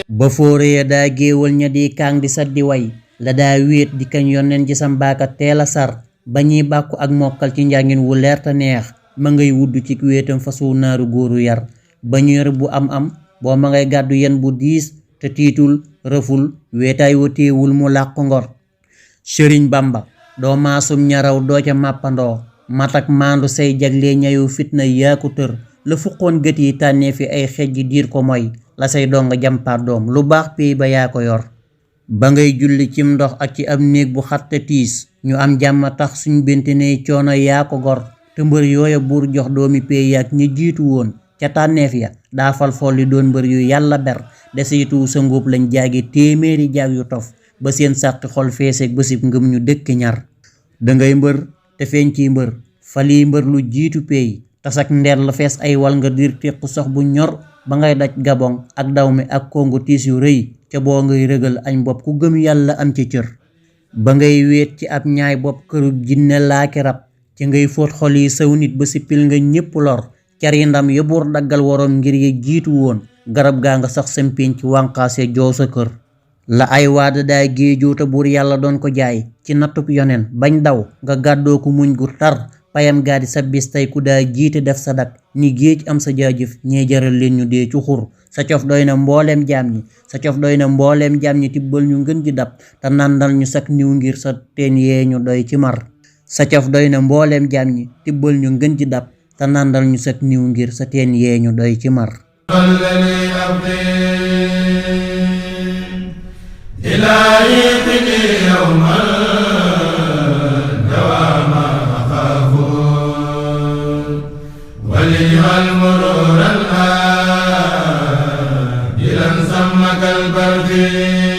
ba fóore ya daa géewal ña di kaang di sat di way la daa wéet di kañ yonneen ji sa mbaaka teela sar ba ñuy bàkku ak mokkal ci njàngin wu leer ta neex ma ngay wudd ci wéetam fasu naaru góoru yar ba ñu yor bu am boo ma ngay gàddu yen bu diis te tiitul rëful weetaay wa téewul mu làq ngor sëriñ bamba doo maasum ñaraw doo ca màppandoo matak maandu say jagle ñayu fitna yaaku tër la fuqoon gët yi tànnee fi ay xej ji diir ko moy la say donga jàmpaat doom lu baax pey ba yaa ko yor ba ngay julli cim ndox ak ci am néeg bu xatte tiis ñu am jàmm tax suñ bente ne coono yaa ko gor te mbër yooya buur jox doomi pey yaak ñi jiitu woon ca tànneef ya daa fal folli doon mbër yu yàlla ber desitu sa ngóob lañ jaagi téeméeri jaag yu tof ba seen sàqi xol feeseeg bësib ngëm ñu dëkk ñar dangay mbër te feeñ ci mbër fali mbër lu jiitu pey tasak ndeer la fees ay wal nga dir téq sox bu ñor ba ngay daj gabon ak dawme ak kongo tiis yu rëy ca boo ngay rëgal añ bopp ku gëm yàlla am ci cër ba ngay weet ci ab ñaay bopp këru jinne laaki rab ci ngay fóot xol yi saw nit ba sippil nga ñépp lor car yi ndam yóbbuur daggal waroom ngir ye jiitu woon garab gaa nga sax sempiñ ci wànqaase joow sa kër la ay waada daa géejoota buur yàlla doon ko jaay ci nattub yonen bañ daw nga gàddoo ko muñ gu tar payam gaa di sa bis tey ku daa jiite def sa dak ni géej am sa jaajëf ñee jaral leen ñu dee ci xur sa cof doy na mbooleem jaam ñi sa cof doy na mbooleem jaam ñi tibbal ñu ngën ji dab te nàndal ñu sak niw ngir sa teen yee ñu doy ci mar sa cof doy na mbooleem jaam ñi tibbal ñu ngën ji dab te nàndal ñu sak niw ngir sa teen yee ñu doy ci mar المرور الآجلا سمك البرد